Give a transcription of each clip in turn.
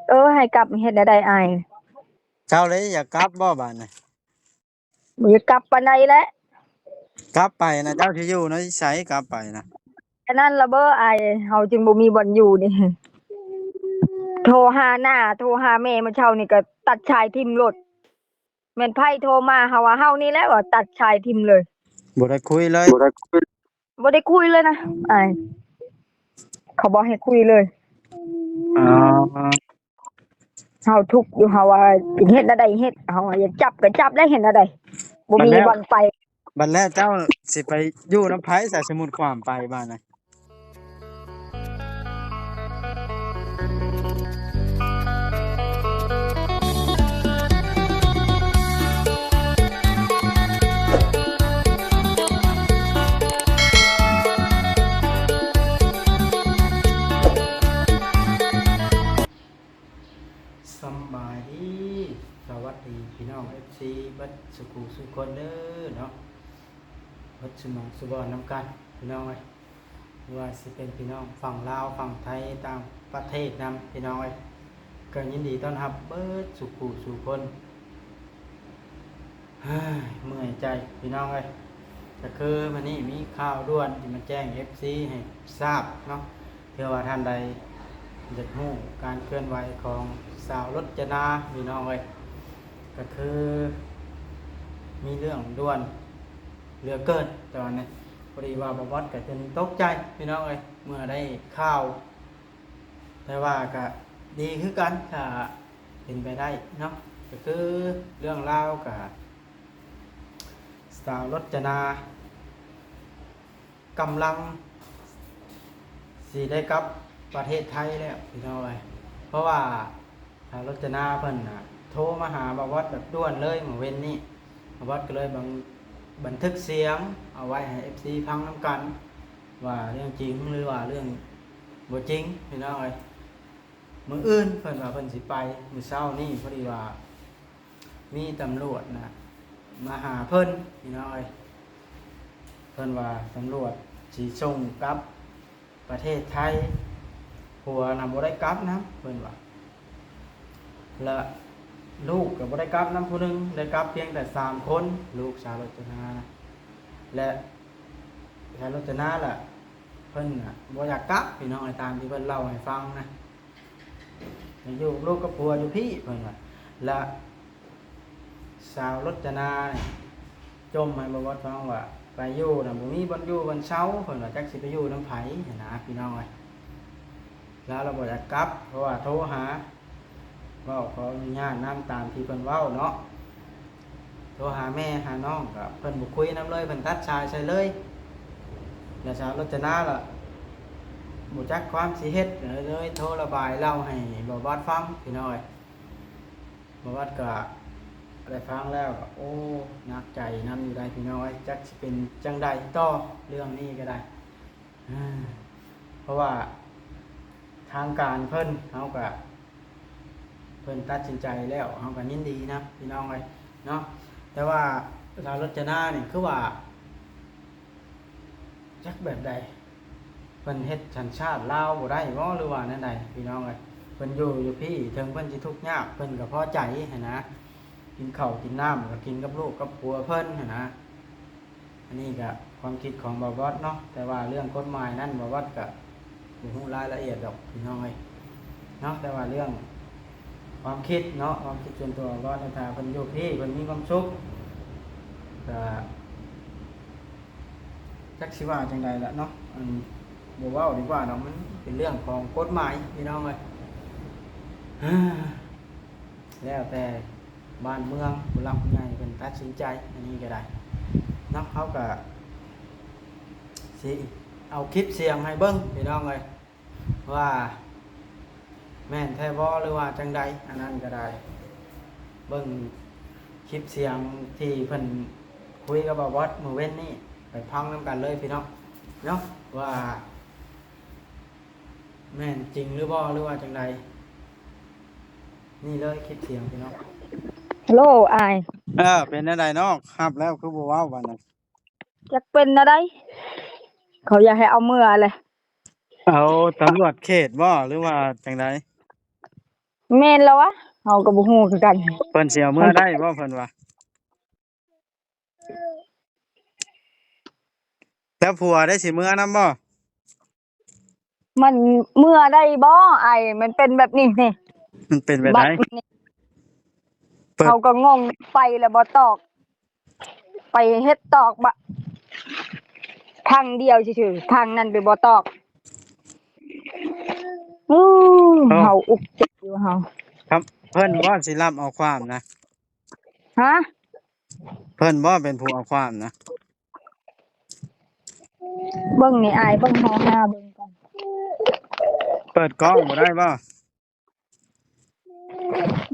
ເອີ ໃຫ້ກັບເຮັດແນວໃດອ້າຍ? ເຈົ້າເລີຍຢາກກັບບໍ່ບາດນີ້? ບໍ່ຢາກກັບປານໃດແຫຼະ. ກັບໄປນະ ເຈົ້າຊິຢູ່ໃນໃສ? ກັບໄປນະ ອັນນັ້ນລະເບີອ້າຍ ເຮົາຈຶ່ງບໍ່ມີບ່ອນຢູ່ນີ້. ໂທຫານ້າ ໂທຫາແມ່ ມື້ເຊົ້ານີ້ກໍຕັດສາຍຖິ້ມໂລດ. ແມ່ນໃຜໂທມາ ເຮົາວ່າເຮົານີ້ແຫຼະ ວ່າຕັດສາຍຖິ້ມເລີຍ. ບໍ່ໄດ້ຄຸຍເລີຍ? ບໍ່ໄດ້ຄຸຍ ບໍ່ໄດ້ຄຸຍເລີຍນະອ້າຍ ເຂົາບໍ່ໃຫ້ຄຸຍເລີຍ. ອໍ ເຮົາທຸກຢູ່ ເຮົາວ່າເຮັດແນວໃດເຮັດ ເຮົາວ່າຢາກຈັບກໍຈັບແລ້ວ ເຮັດແນວໃດ ບໍ່ມີບ່ອນໄປ. ບັດແລ້ວເຈົ້າຊິໄປຢູ່ນຳໃຜ ສະ ສົມມຸດຄວາມໄປບາດນະ? ສຳບາຍດີ ສະຫວັດດີພີ່ນ້ອງເອັຟຊີເບິດສູ່ຜູ້ສູ່ຄົນເດີເນາະ ເບິດສູ່ໝ່ອງສູ່ບ່ອນນຳກັນພີ່ນ້ອງເອີຍ. ບໍ່ວ່າຊິເປັນພີ່ນ້ອງຝັ່ງລາວ ຝັ່ງໄທ ຕ່າງປະເທດນຳ ພີ່ນ້ອງເອີຍ ກໍຍິນດີຕ້ອນຮັບເບິດສູ່ຜູ້ສູ່ຄົນ. ເມື່ອຍໃຈພີ່ນ້ອງເອີຍ ກໍຄືມື້ນີ້ມີຂ່າວດ່ວນທີ່ມາແຈ້ງເອັຟຊີໃຫ້ຊາບເນາະ ເພື່ອວ່າທ່ານໃດຢາກຮູ້ການເຄື່ອນໄຫວຂອງສາວລົດຈະນາ ພີ່ນ້ອງເອີຍ ກໍຄືມີເລື່ອງດ່ວນເຫຼືອເກີນຕອນນີ້. ພໍດີວ່າບ່າວບອດກໍຈົນຕົກໃຈພີ່ນ້ອງເອີຍ ເມື່ອໄດ້ຂ່າວ ແຕ່ວ່າກະດີຄືກັນ ຖ້າເປັນໄປໄດ້ເນາະ ກໍຄືເລື່ອງລາວກະສາວລົດຈະນາກຳລັງຊິໄດ້ກັບປະເທດໄທແລ້ວພີ່ນ້ອງເອີຍ ເພາະວ່າ ສາວລົດຈະນາເພິ່ນນະໂທມາຫາບ່າວບອດແບບດ່ວນເລີຍມື້ເວັນນີ້ ບ່າວບອດກໍເລີຍບັນ ບັນທຶກສຽງເອົາໄວ້ໃຫ້ເອັຟຊີຟັງນຳກັນ ວ່າເລື່ອງຈິງ ຫຼືວ່າເລື່ອງບໍ່ຈິງພີ່ນ້ອງເອີຍ. ມື້ອື່ນເພິ່ນວ່າເພິ່ນຊິໄປ ມື້ເຊົ້ານີ້ພໍດີວ່າມີຕຳຫຼວດນະມາຫາເພິ່ນພີ່ນ້ອງເອີຍ ເພິ່ນວ່າຕຳຫຼວດຊິສົ່ງກັບ ປະເທດໄທ ຜົວນະບໍ່ໄດ້ກັບນຳເພິ່ນວ່າ ແລະ ລູກກໍບໍ່ໄດ້ກັບນຳຜູ້ໜຶ່ງ ໄດ້ກັບພຽງແຕ່ສາມຄົນ ລູກສາວລົດຈະນານະ ແລະ ສາວລົດຈະນາລະ ເພິ່ນນະບໍ່ຢາກກັບພີ່ນ້ອງເອີຍ ຕາມທີ່ເພິ່ນເລົ່າໃຫ້ຟັງນະ ຢາກຢູ່ກັບລູກກັບຜົວຢູ່ພີ້ເພິ່ນວ່າ ແລະ ສາວລົດຈະນານີ້ຈົ່ມໃຫ້ບ່າວບອດຟັງວ່າ ໄປຢູ່ນະບໍ່ມີບ່ອນຢູ່ບ່ອນເຊົາ ເພິ່ນວ່າຈັກຊິໄປຢູ່ນຳໃຜຫັ້ນນະພີ່ນ້ອງເອີຍ. ລາວລະບໍ່ຢາກກັບ ເພາະວ່າໂທຫາ ເວົ້າຂໍອະນຸຍາດນຳຕາມທີ່ເພິ່ນເວົ້າເນາະ ໂທຫາແມ່ຫານ້ອງກໍເພິ່ນບໍ່ຄຸຍນຳເລີຍ ເພິ່ນຕັດສາຍໃສ່ເລີຍ ແລະ ສາວລົດຈະນາລະບໍ່ຈັກຄວາມຊິເຮັດ ເລີຍໂທລະບາຍເລົ່າໃຫ້ບ່າວບອດຟັງພີ່ນ້ອງເອີຍ. ບ່າວບອດກໍໄດ້ຟັງແລ້ວກໍ ໂອ້ ໜັກໃຈນຳຢູ່ໃດ໋ພີ່ນ້ອງເອີຍ ຈັກຊິເປັນຈັ່ງໃດຕໍ່ເລື່ອງນີ້ກໍໄດ້ ເພາະວ່າທາງການເພິ່ນ ເຮົາກໍ ເພິ່ນຕັດສິນໃຈແລ້ວ ເຮົາກໍຍິນດີນຳພີ່ນ້ອງເອີຍເນາະ ແຕ່ວ່າສາວລົດຈະນານີ້ຄືວ່າ ຈັກແບບໃດ ເພິ່ນເຮັດສັນຊາດລາວບໍ່ໄດ້ບໍ ຫຼືວ່າແນວໃດພີ່ນ້ອງເອີຍ. ເພິ່ນຢູ່ ຢູ່ພີ້ ເຖິງເພິ່ນຊິທຸກຍາກ ເພິ່ນກໍພໍໃຈຫັ້ນນະ ກິນເຂົ້າກິນນ້ຳກໍກິນກັບລູກກັບຜົວເພິ່ນຫັ້ນນະ. ອັນນີ້ກໍຄວາມຄິດຂອງບ່າວບອດເນາະ ແຕ່ວ່າເລື່ອງກົດໝາຍນັ້ນ ບ່າວບອດກໍ ບໍ່ຮູ້ລາຍລະອຽດດອກພີ່ນ້ອງເອີຍເນາະ ແຕ່ວ່າເລື່ອງຄວາມຄິດເນາະ ຄວາມຄິດສ່ວນຕົວຂອງບ່າວບອດ ຖ້າເພິ່ນຢູ່ພີ້ ເພິ່ນມີຄວາມສຸກ ກໍຈັກຊິວ່າຈັ່ງໃດລະເນາະ ອັນ ບໍ່ເວົ້າດີກວ່າດອກ ມັນເປັນເລື່ອງຂອງກົດໝາຍພີ່ນ້ອງເອີຍ. ແລ້ວແຕ່ບ້ານເມືອງ ຜູ້ຫຼັກຜູ້ໃຫຍ່ເພິ່ນຕັດສິນໃຈ ອັນນີ້ກໍໄດ້ເນາະ ເຮົາກໍຊິເອົາຄລິບສຽງໃຫ້ເບິ່ງພີ່ນ້ອງເອີຍ ວ່າແມ່ນແທ້ບໍ່ ຫຼືວ່າຈັ່ງໃດ ອັນນັ້ນກໍໄດ້ ເບິ່ງຄລິບສຽງທີ່ເພິ່ນຄຸຍກັບບ່າວບອດມື້ເວັນນີ້ ໄປຟັງນຳກັນເລີຍພີ່ນ້ອງເນາະ ວ່າແມ່ນຈິງຫຼືບໍ່ ຫຼືວ່າຈັ່ງໃດ. ນີ້ເລີຍຄລິບສຽງພີ່ນ້ອງ. ໂລອ້າຍ ເອີ ເປັນແນວໃດນ້ອງ ຮັບແລ້ວຄືບໍ່ເວົ້າບາດນີ້? ຈັກເປັນແນວໃດ ເຂົາຢາກໃຫ້ເອົາເມືອແຫຼະ. ເອົາຕຳຫຼວດເຂດບໍ ຫຼືວ່າຈັ່ງໃດ? ແມ່ນແລ້ວວະ ເຮົາກໍບໍ່ຮູ້ຄືກັນ. ເພິ່ນຊິເອົາເມືອໄດ້ບໍ່ ເພິ່ນວ່າ? ແລ້ວຜົວໄດ້ຊິເມືອນຳບໍ່? ມັນເມືອໄດ້ບໍ່ອ້າຍ? ມັນເປັນແບບນີ້ນີ້. ມັນເປັນແບບໃດ? ບັດນີ້ ເປີດ ເຮົາກໍງົງ ໄປແລ້ວບໍ່ຕອກ ໄປເຮັດຕອກບະ ຄັ້ງດຽວຊື່ໆ ຄັ້ງນັ້ນໄປບໍ່ຕອກ. ອູ້ ເອີ ເຮົາອຸກໃຈຢູ່ເຮົາ. ເພິ່ນບໍ່ຊິຮັບເອົາຄວາມນະ? ຮະ? ເພິ່ນບໍ່ເປັນຜູ້ເອົາຄວາມນະ? ເບິ່ງນີ້ອ້າຍ ເບິ່ງ ເຮົາຫາເບິ່ງກ່ອນ. ເປີດກ້ອງບໍ່ໄດ້ບໍ່?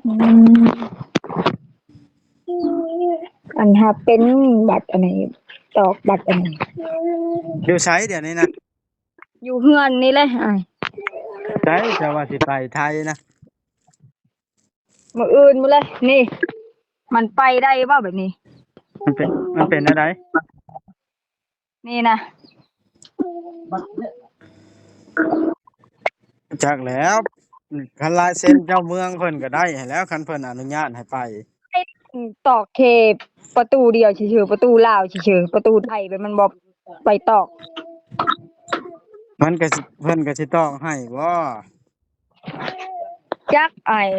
ອືມ ອັນຫາເປັນບັດອັນນີ້ ຕອກບັດອັນນີ້. ຢູ່ໃສດຽວນີ້ນະ? ຢູ່ເຮືອນນີ້ແຫຼະອ້າຍ. ໃສ ເຈົ້າວ່າຊິໄປໄທນະ? ມື້ອື່ນພຸ້ນແຫຼະ. ນີ້ ມັນໄປໄດ້ບໍ່ແບບນີ້? ມັນເປັນ ມັນເປັນແນວໃດ? ນີ້ນະ ຈັກແລ້ວ ຄັນລາຍເຊັນເຈົ້າເມືອງເພິ່ນກໍໄດ້ຫັ້ນແຫຼ້ວ ຄັນເພິ່ນອະນຸຍາດໃຫ້ໄປ. ຕອກແຄ່ປະຕູດຽວຊື່ໆ ປະຕູລາວຊື່ໆ ປະຕູໄທໄປ ມັນບໍ່ໄປຕອກ. ມັນກໍຊິ ເພິ່ນກໍຊິຕອກໃຫ້ບໍ່? ຈັກອ້າຍ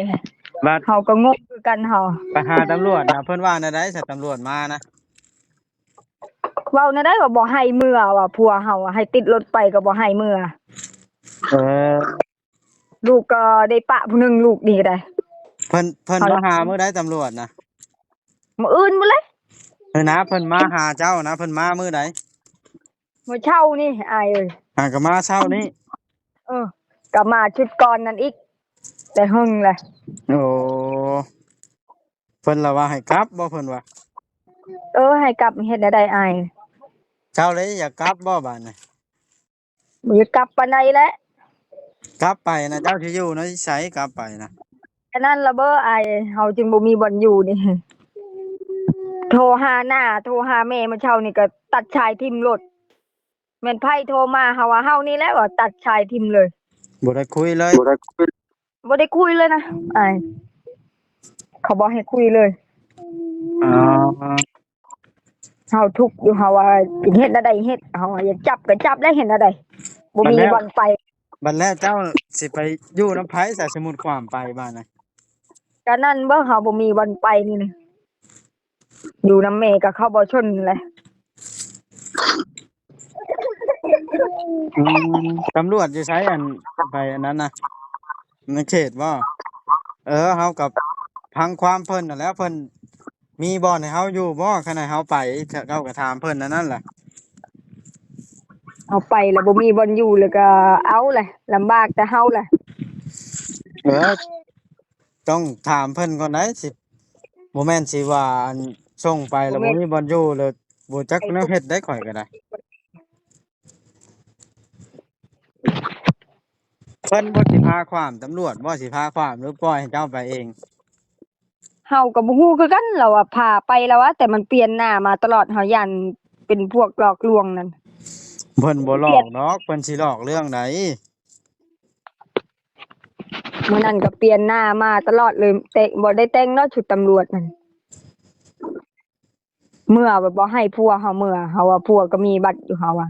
ບັດ ເຮົາກໍງົງຄືກັນເຮົາ. ໄປຫາຕຳຫຼວດນະ ເພິ່ນວ່າແນວໃດຊະ ຕຳຫຼວດມານະ? ເວົ້າແນວໃດວ່າບໍ່ໃຫ້ເມືອ ວ່າຜົວເຮົາໃຫ້ຕິດລົດໄປກໍບໍ່ໃຫ້ເມືອ. ເອີ ລູກກໍໄດ້ປະຜູ້ໜຶ່ງ ລູກນີ້ກໍໄດ້. ເພິ່ນ ເພິ່ນມາຫາມື້ໃດຕຳຫຼວດນະ? ມື້ອື່ນພຸ້ນແຫຼະ. ເອີນະ ເພິ່ນມາຫາເຈົ້ານະ ເພິ່ນມາມື້ໃດ? ມື້ເຊົ້ານີ້ອ້າຍເອີຍ. ຫາກໍມາເຊົ້ານີ້? ເອີ ກໍມາຊຸດກ່ອນນັ້ນອີກ ແຕ່ເຫິງແຫຼະ. ໂອ້ ເພິ່ນລະວ່າໃຫ້ກັບບໍ່ ເພິ່ນວ່າ? ເອີ ໃຫ້ກັບ ເຮັດແນວໃດອ້າຍ? ເຈົ້າເລີຍຢາກກັບບໍ່ບາດນີ້? ບໍ່ຢາກກັບປານໃດແຫຼະ. ກັບໄປນະ ເຈົ້າຊິຢູ່ໃນໃສ ກັບໄປນະ? ອັນນັ້ນລະເບີອ້າຍ ເຮົາຈຶ່ງບໍ່ມີບ່ອນຢູ່ນີ້. ໂທຫານ້າ ໂທຫາແມ່ ມື້ເຊົ້ານີ້ກໍຕັດສາຍຖິ້ມໂລດ. ແມ່ນໃຜໂທມາ ເຮົາວ່າເຮົານີ້ແຫຼະ ວ່າຕັດສາຍຖິ້ມເລີຍ. ບໍ່ໄດ້ຄຸຍເລີຍ? ບໍ່ໄດ້ຄຸຍ ບໍ່ໄດ້ຄຸຍເລີຍນະອ້າຍ ເຂົາບໍ່ໃຫ້ຄຸຍເລີຍ. ອໍ ເຮົາທຸກຢູ່ ເຮົາວ່າເຮັດແນວໃດເຮັດ ເຮົາວ່າຢາກຈັບກໍຈັບແຫຼະ ເຮັດແນວໃດ ບໍ່ມີບ່ອນໄປ. ບັດແລ້ວເຈົ້າຊິໄປຢູ່ນຳໃຜຊະ ສົມມຸດຄວາມໄປບາດນະ? ກະນັ້ນເບິ່ງ ເຮົາບໍ່ມີບ່ອນໄປນີ້ນະ ຢູ່ນຳແມ່ກໍເຂົາບໍ່ຊົນແຫຼະ. ອືມ ຕຳຫຼວດຢູ່ໃສ ອັນ ໄປອັນນັ້ນນະ ໃນເຂດບໍ່? ເອີ ເຮົາກໍຟັງຄວາມເພິ່ນຫັ້ນແຫຼະ ເພິ່ນມີບ່ອນໃຫ້ເຮົາຢູ່ບໍ່? ຄັນໃຫ້ເຮົາໄປ ເຮົາກໍຖາມເພິ່ນອັນນັ້ນແຫຼະ. ເຮົາໄປແລ້ວບໍ່ມີບ່ອນຢູ່ ແລ້ວກໍເອົາແຫຼະ ລຳບາກແຕ່ເຮົາແຫຼະ. ເອີ ຕ້ອງຖາມເພິ່ນກ່ອນໄດ໋ ຊິ ບໍ່ແມ່ນຊິວ່າ ອັນ ສົ່ງໄປແລ້ວບໍ່ມີບ່ອນຢູ່ ແລ້ວບໍ່ຈັກແນວເຮັດໄດ໋ ຂ້ອຍກໍໄດ້. ເພິ່ນບໍ່ຊິພາຄວາມ ຕຳຫຼວດບໍ່ຊິພາຄວາມ ຫຼືປ່ອຍໃຫ້ເຈົ້າໄປເອງ? ເຮົາກໍບໍ່ຮູ້ຄືກັນ ລາວວ່າພາໄປ ລາວວ່າ ແຕ່ມັນປ່ຽນໜ້າມາຕະຫຼອດ ເຮົາຢ້ານເປັນພວກຫຼອກລວງນັ້ນ. ເພິ່ນບໍ່ຫຼອກດອກ ເພິ່ນຊິຫຼອກເລື່ອງໃດ? ມື້ນັ້ນກໍປ່ຽນໜ້າມາຕະຫຼອດເລີຍ ແຕ່ບໍ່ໄດ້ແຕ່ງເນາະ ຊຸດຕຳຫຼວດນັ້ນ. ເມືອແບບບໍ່ໃຫ້ຜົວເຮົາເມືອ ເຮົາວ່າຜົວກໍມີບັດຢູ່ ເຮົາວ່າ.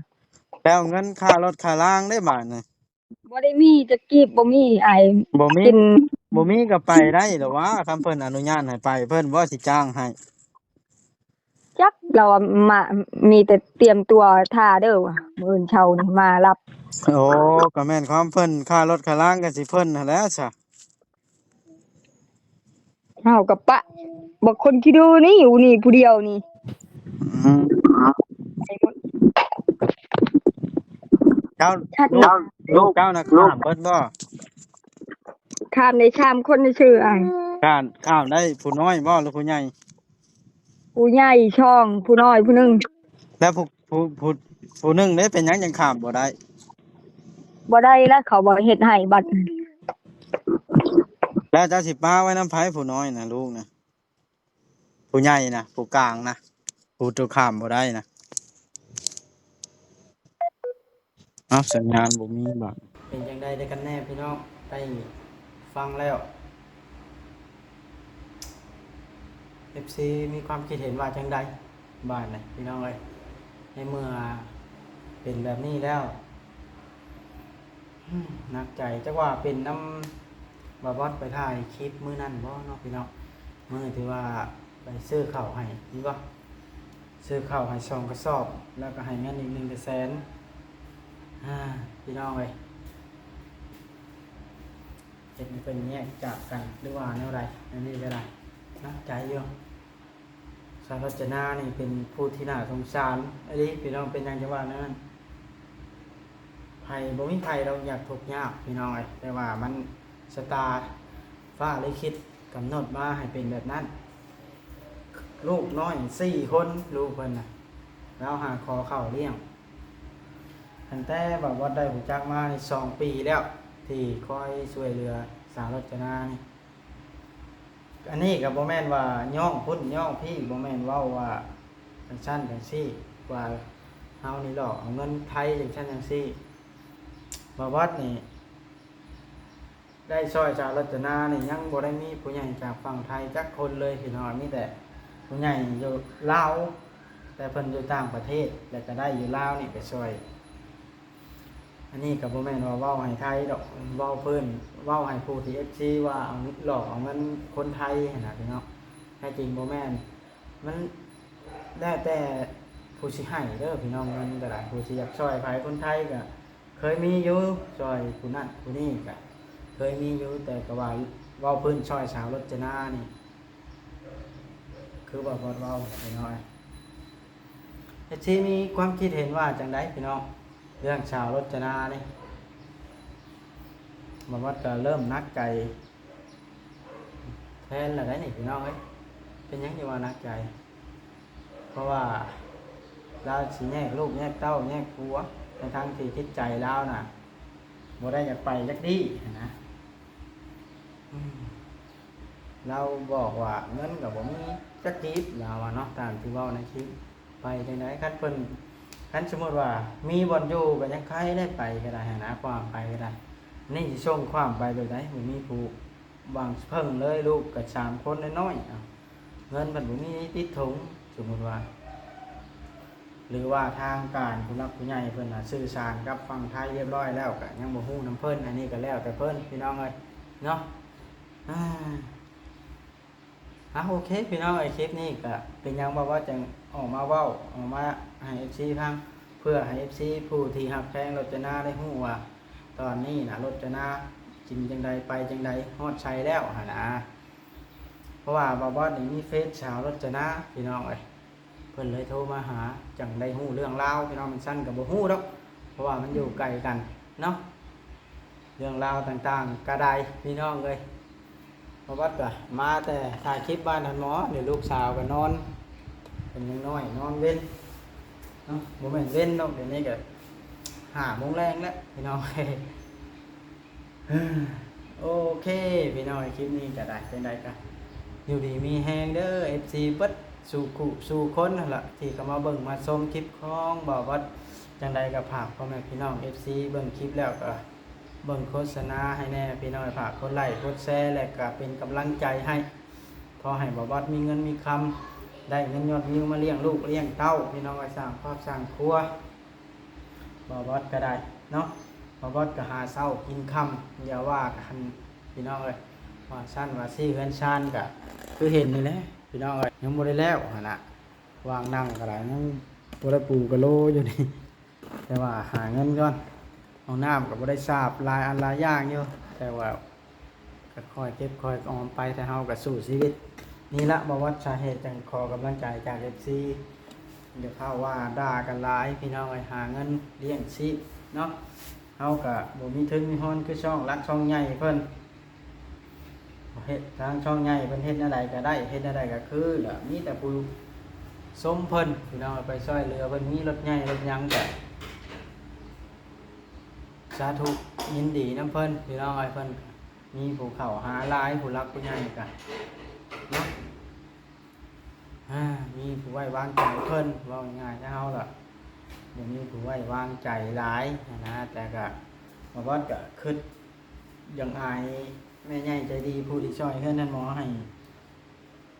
ແລ້ວເງິນຄ່າລົດຄ່າລາງເດ້ບາດນີ້? ບໍ່ໄດ້ມີຈັກກີບ ບໍ່ມີອ້າຍ. ບໍ່ມີ ກິນ ບໍ່ມີກໍໄປໄດ້ລະຫວາ ຄັນເພິ່ນອະນຸຍາດໃຫ້ໄປ ເພິ່ນບໍ່ຊິຈ້າງໃຫ້. ຈັກ ລາວວ່າມາ ມີແຕ່ຕຽມຕົວຖ້າເດີວ່າ ມື້ອື່ນເຊົ້ານີ້ມາຮັບ. ໂອ້ ກໍແມ່ນຄວາມເພິ່ນ ຄ່າລົດຄ່າລາງກໍຊິເພິ່ນຫັ້ນແຫຼະຊະ. ເຮົາກໍປະບັກຄົນຂີ້ດື້ນີ້ຢູ່ນີ້ຜູ້ດຽວນີ້. ອືມ ໄປໝົດ. ເຈົ້າ ລູກ ລູກເຈົ້ານະຂ້າມເບິດບໍ່? ຂ້າມໄດ້ສາມຄົນຊື່ໆ ອ້າຍ. ຂ້າມ ຂ້າມໄດ້ຜູ້ນ້ອຍບໍ່ ຫຼືຜູ້ໃຫຍ່? ຜູ້ໃຫຍ່ສອງ ຜູ້ນ້ອຍຜູ້ໜຶ່ງ. ແລ້ວຜູ້ ຜູ້ ຜູ້ ຜູ້ໜຶ່ງເດ້ ເປັນຫຍັງຈັ່ງຂ້າມບໍ່ໄດ້? ບໍ່ໄດ້ລະ ເຂົາບໍ່ເຮັດໃຫ້ບັດ. ແລ້ວເຈົ້າຊິປະໄວ້ນຳໃຜ ຜູ້ນ້ອຍນະ ລູກນະ? ຜູ້ໃຫຍ່ນະ ຜູ້ກາງນະ ຜູ້ໂຕຂ້າມບໍ່ໄດ້ນະ. ເອົ້າ ສັນຍານບໍ່ມີບາດ. ເປັນຈັ່ງໃດກັນແນ່ພີ່ນ້ອງ ໄດ້ຟັງແລ້ວ ເອັຟຊີ ມີຄວາມຄິດເຫັນວ່າຈັ່ງໃດ ບາດນີ້ພີ່ນ້ອງເອີຍ? ໃນເມື່ອເປັນແບບນີ້ແລ້ວ ໜັກໃຈ ຈັກວ່າເປັນນຳບ່າວບອດໄປຖ່າຍຄລິບມື້ນັ້ນບໍ່ເນາະພີ່ນ້ອງ? ມື້ທີ່ວ່າໄປຊື້ເຂົ້າໃຫ້ ມີບໍ່? ຊື້ເຂົ້າໃຫ້ສອງກະສອບ ແລ້ວກໍໃຫ້ເງິນອີກໜຶ່ງແສນ ອາ ພີ່ນ້ອງເອີຍ ເຮັດໃຫ້ເພິ່ນແຍກຈາກກັນ ຫຼືວ່າແນວໃດ? ອັນນີ້ກໍໄດ້ໜັກໃຈຢູ່. ສາວລັດຈະນານີ້ເປັນຜູ້ທີ່ໜ້າສົງສານອີ່ຫຼີພີ່ນ້ອງ. ເປັນຫຍັງຈັ່ງວ່າແນວນັ້ນ? ໃຜ ບໍ່ມີໃຜດອກຢາກທຸກຍາກພີ່ນ້ອງເອີຍ ແຕ່ວ່າມັນຊະຕາຟ້າລິຂິດກຳນົດມາໃຫ້ເປັນແບບນັ້ນ. ລູກນ້ອຍສີ່ຄົນ ລູກເພິ່ນນະ ລາວຫາຂໍເຂົ້າລ້ຽງ. ຕັ້ງແຕ່ວ່າບໍ່ໄດ້ຮູ້ຈັກມານີ້ສອງປີແລ້ວ ທີ່ຄອຍຊ່ວຍເຫຼືອສາວລັດຈະນານີ້. ອັນນີ້ກໍບໍ່ແມ່ນວ່າຍ້ອງພຸ້ນຍ້ອງພີ້ ບໍ່ແມ່ນເວົ້າວ່າຈັ່ງຊັ້ນຈັ່ງຊີ້ ວ່າເຮົານີ້ຫຼອກເອົາເງິນໄທຈັ່ງຊັ້ນຈັ່ງຊີ້. ບ່າວບອດນີ້ໄດ້ຊ່ອຍສາວລັດຈະນານີ້ ຍັງບໍ່ໄດ້ມີຜູ້ໃຫຍ່ຈາກຝັ່ງໄທຈັກຄົນເລີຍພີ່ນ້ອງ ມີແຕ່ຜູ້ໃຫຍ່ຢູ່ລາວ ແຕ່ເພິ່ນຢູ່ຕ່າງປະເທດ ແລ້ວກໍໄດ້ຢູ່ລາວນີ້ໄປຊ່ອຍ. ອັນນີ້ກໍບໍ່ແມ່ນວ່າເວົ້າໃຫ້ໄທດອກ ເວົ້າເພິ່ນ ເວົ້າໃຫ້ຜູ້ທີ່ ເອັຟຊີ ວ່າເອົາ ຫຼອກເອົາເງິນຄົນໄທຫັ້ນນະພີ່ນ້ອງ. ແທ້ຈິງບໍ່ແມ່ນ ມັນແລ້ວແຕ່ຜູ້ຊິໃຫ້ເດີພີ່ນ້ອງ ເງິນກໍໄດ້ ຜູ້ຊິຢາກຊ່ອຍໃຜ. ຄົນໄທກໍເຄີຍມີຢູ່ ຊ່ອຍຜູ້ນັ້ນຜູ້ນີ້ກໍເຄີຍມີຢູ່ ແຕ່ກໍວ່າເວົ້າພື້ນຊ່ອຍສາວລົດຈະນານີ້ ຄືວ່າບ່າວບອດເວົ້າແຫຼະພີ່ນ້ອງ. ເອັຟຊີ ມີຄວາມຄິດເຫັນວ່າຈັ່ງໃດພີ່ນ້ອງ ເລື່ອງສາວລົດຈະນານີ້? ບ່າວບອດກໍເລີ່ມໜັກໃຈແທນແລ້ວໄດ໋ນີ້ພີ່ນ້ອງເອີຍ. ເປັນຫຍັງຈຶ່ງວ່າໜັກໃຈ? ເພາະວ່າລາວຊິແຍກລູກແຍກເຕົ້າແຍກຜົວ ທັງໆທີ່ຈິດໃຈລາວນະ ບໍ່ໄດ້ຢາກໄປຈັກດີ້ຫັ້ນນະ. ອືມ ລາວບອກວ່າເງິນກໍບໍ່ມີຈັກກີບ ລາວວ່າເນາະ ຕາມທີ່ເວົ້າໃນຄລິບ. ໄປຈັ່ງໃດ? ຄັນເພິ່ນ ຄັນສົມມຸດວ່າມີບ່ອນຢູ່ກໍຍັງໃຄໄດ້ ໄປກໍໄດ້ຫັ້ນນະ ຂວ້າມໄປກໍໄດ້. ນີ້ຊິສົ່ງຂວ້າມໄປແບບໃດ? ບໍ່ມີຜູ້ຫວັງເພິ່ງເລີຍ ລູກກໍສາມຄົນນ້ອຍໆ ເອົາ ເງິນເພິ່ນບໍ່ມີຕິດຖົງ ສົມມຸດວ່າ ຫຼືວ່າທາງການຜູ້ຫຼັກຜູ້ໃຫຍ່ເພິ່ນນະ ສື່ສານກັບຝັ່ງໄທຮຽບຮ້ອຍແລ້ວ ກະຍັງບໍ່ຮູ້ນຳເພິ່ນ. ອັນນີ້ກະແລ້ວແຕ່ເພິ່ນພີ່ນ້ອງເອີຍເນາະ. ອາ ອາ ໂອເຄພີ່ນ້ອງເອີຍ ຄລິບນີ້ກະເປັນຫຍັງບ່າວບອດຈຶ່ງອອກມາເວົ້າ ອອກມາໃຫ້ເອັຟຊີຟັງ ເພື່ອໃຫ້ເອັຟຊີຜູ້ທີ່ຮັກແພງລົດຈະນາໄດ້ຮູ້ວ່າ ຕອນນີ້ນະລົດຈະນາກິນຈັ່ງໃດ ໄປຈັ່ງໃດ ຮອດໃສແລ້ວຫັ້ນນະ. ເພາະວ່າບ່າວບອດນີ້ມີເຟສສາວລົດຈະນາພີ່ນ້ອງເອີຍ ເພິ່ນເລີຍໂທມາຫາ ຈັ່ງໄດ້ຮູ້ເລື່ອງລາວພີ່ນ້ອງ. ມັນຊັ້ນກໍບໍ່ຮູ້ດອກ ເພາະວ່າມັນຢູ່ໄກກັນເນາະ. ເລື່ອງລາວຕ່າງໆກໍໄດ້ພີ່ນ້ອງເອີຍ. ບ່າວບອດກໍມາແຕ່ຖ່າຍຄລິບບ້ານທ່ານໝໍ ດຽວລູກສາວກໍນອນ ເປັນຍັງນ້ອຍນອນເວັນເນາະ ບໍ່ແມ່ນເວັນດອກ ດຽວນີ້ກໍຫ້າໂມງແລງແລ້ວພີ່ນ້ອງ. ໂອເຄພີ່ນ້ອງ ຄລິບນີ້ກໍໄດ້ ຈັ່ງໃດກໍຢູ່ດີມີແຮງເດີເອັຟຊີເບິດສູ່ຄູ່ສູ່ຄົນຫັ້ນລະ ທີ່ເຂົ້າມາເບິ່ງມາຊົມຄລິບຂອງບ່າວບອດ. ຈັ່ງໃດກໍຝາກພໍ່ແມ່ພີ່ນ້ອງເອັຟຊີເບິ່ງຄລິບແລ້ວກໍເບິ່ງໂຄສະນາໃຫ້ແດ່ພີ່ນ້ອງ. ຝາກກົດໄລ້ກົດແຊ ແລະກໍເປັນກຳລັງໃຈໃຫ້ ຂໍໃຫ້ບ່າວບອດມີເງິນມີຄຳ ໄດ້ເງິນຍອດວິວມາລ້ຽງລູກລ້ຽງເຕົ້າພີ່ນ້ອງ ໄວ້ສ້າງຄອບສ້າງຄົວ. ບ່າວບອດກໍໄດ້ເນາະ ບ່າວບອດກໍຫາເຊົ້າກິນຄ່ຳ ຢ່າວ່າກັນພີ່ນ້ອງເອີຍ. ວ່າຊັ້ນວ່າຊີ້ ເຮືອນຊານກໍຄືເຫັນນີ້ແຫຼະພີ່ນ້ອງເອີຍ ຍັງບໍ່ໄດ້ແລ້ວຫັ້ນນະ. ວາງນັ່ງກໍໄດ້ ຍັງບໍ່ໄດ້ປູກະໂລຢູ່ນີ້ ແຕ່ວ່າຫາເງິນກ່ອນ. ຫ້ອງນ້ຳກໍບໍ່ໄດ້ສາບ ຫຼາຍອັນຫຼາຍຢ່າງຢູ່ ແຕ່ວ່າ ກໍຄ່ອຍເກັບຄ່ອຍອອມໄປ ແຕ່ເຮົາກໍສູ້ຊີວິດ. ນີ້ລະ ບ່າວບອດສາເຫດຈັ່ງຂໍກຳລັງໃຈຈາກເອັຟຊີ ຢ່າເຂົ້າວ່າດ່າກັນຫຼາຍພີ່ນ້ອງເອີຍ ຫາເງິນລ້ຽງຊີບເນາະ. ເຮົາກໍບໍ່ມີທຶນມີຮອນຄືຊ່ອງຫຼັກຊ່ອງໃຫຍ່ເພິ່ນເຮັດ ທາງຊ່ອງໃຫຍ່ເພິ່ນເຮັດແນວໃດກໍໄດ້ ເຮັດແນວໃດກໍຄື ແລ້ວມີແຕ່ຜູ້ຊົມເພິ່ນພີ່ນ້ອງເອີຍ ໄປຊ່ອຍເຫຼືອເພິ່ນ ມີລົດໃຫຍ່ລົດຫຍັງກໍ ສາທຸ ຍິນດີນຳເພິ່ນພີ່ນ້ອງເອີຍ. ເພິ່ນມີຜູ້ເຂົ້າຫາຫຼາຍ ຜູ້ຫຼັກຜູ້ໃຫຍ່ກະເນາະ ອາ ມີຜູ້ໄວ້ວາງໃຈເພິ່ນ ເວົ້າງ່າຍໆ ແຕ່ເຮົາລະບໍ່ມີຜູ້ໄວ້ວາງໃຈຫຼາຍຫັ້ນນະ. ແຕ່ກະ ບ່າວບອດກະຄຶດຢາກອາຍແມ່ໃຫຍ່ໃຈດີ ຜູ້ທີ່ຊ່ອຍເຮືອນທ່ານໝໍໃຫ້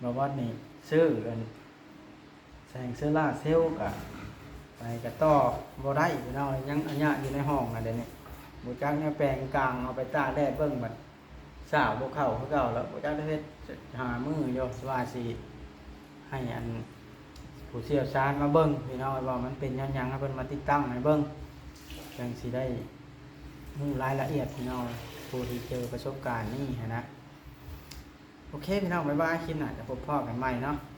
ບ່າວບອດນີ້ ຊື້ອັນແສງໂຊລາເຊວ ກະໄປກະຕໍ່ບໍ່ໄດ້ພີ່ນ້ອງ ຍັງອາຍະຢູ່ໃນຫ້ອງຫັ້ນແຫຼະນີ້. ບໍ່ຈັກແນວແປງກາງ ເອົາໄປຕາກແດດເບິ່ງ ບັດ ສາວບໍ່ເຂົ້າຄືເກົ່າແລ້ວ ບໍ່ຈັກໄດ້ເຮັດຫາມື້ຢູ່ ວ່າຊິໃຫ້ອັນຜູ້ຊ່ຽວຊານມາເບິ່ງພີ່ນ້ອງ ວ່າມັນເປັນຍ້ອນຫຍັງ ໃຫ້ເພິ່ນມາຕິດຕັ້ງໃຫ້ເບິ່ງ ຈັ່ງຊິໄດ້ຮູ້ລາຍລະອຽດພີ່ນ້ອງ ຜູ້ທີ່ເຈີປະສົບການນີ້ຫັ້ນນະ. ໂອເຄພີ່ນ້ອງ ບາຍບາຍ ຄລິບໜ້າຈະພົບພໍ້ກັນໃໝ່ເນາະ.